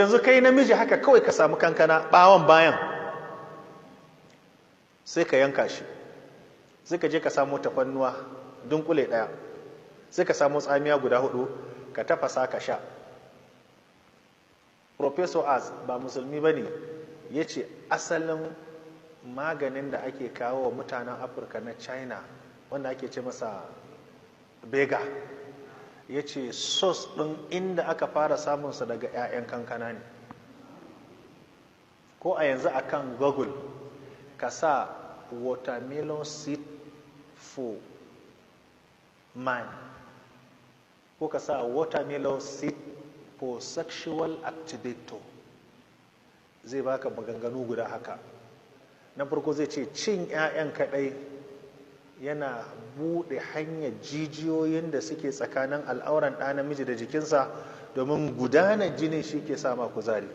Yanzu kai namiji haka kawai ka samu kankana, bawon bayan sai ka yanka shi, sai ka je ka samu tafannuwa dunkule daya, sai ka samu tsamiya guda hudu, ka tafasa ka sha. Professor Az ba musulmi ba ne, ya ce asalin maganin da ake kawo wa mutanen Afirka na China, wanda ake ce masa bega, ya ce sos ɗin inda aka fara samunsa daga 'ya'yan kankana ne. Ko a yanzu akan Google ka sa "watermelon seed for man" ko ka sa "watermelon seed for sexual activator", zai baka maganganu guda haka. Na farko zai ce cin 'ya'yan kadai yana buɗe hanyar jijiyoyin da suke tsakanin al'auran ɗa namiji da jikinsa, domin gudanar jinin shi ke sama kuzari.